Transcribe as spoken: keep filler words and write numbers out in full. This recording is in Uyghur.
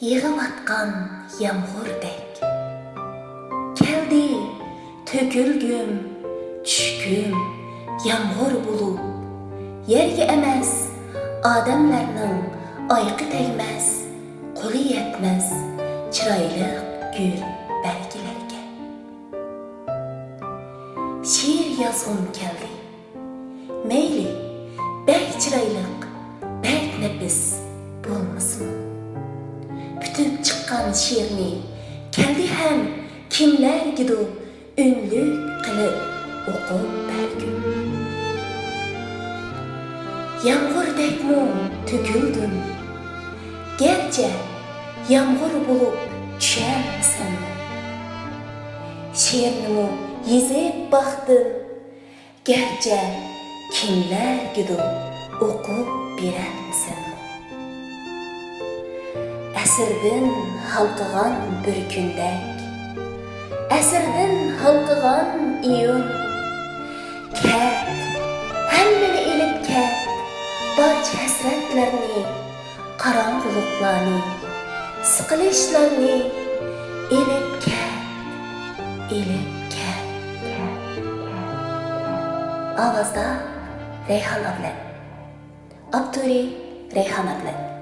يېغىۋاتقان يامغۇردەك. كەلدى تۆكۈلگۈم، چۈشكۈم يامغۇر بولۇپ. يەرگە ئەمەس، ئادەملەرنىڭ ئايىقى تەگمەس، قولى يەتمەس چىرايلىق گۈل بەرگىلەرگە. شېئىر يازغۇم كەلدى. مەيلى، بەك چىرايلىق، بەك نەپىس بولمىسىمۇ. پۈتۈپ چىققان شېئىرنى كەلدى ھەم كىملەرگىدۇ ئۈنلۈك قىلىپ ئوقۇپ بەرگۈم. يامغۇردەكمۇ تۆكۈلدۈم. گەرچە يامغۇر بولۇپ چۈشەمسەنمۇ، شېئىرنىمۇ يېزىپ باقتىم. گەرچە كىملەرگىدۇر ئوقۇپ بېرەمسەنمۇ. ئەسىردىن ھالقىغان بىر كۈندەك، ئەسىردىن ھالقىغان ئىيۇن. كەت، ھەممىنى ئېلىپ كەت، بارچە ھەسرەتلەرنى، قاراڭغۇلۇقلارنى، سىقىلىشلارنى ئېلىپ كەت، ئېلىپ كەت. ئاۋازدا رەيھان ئابلەت. ئاپتورى رەيھان ئابلەت.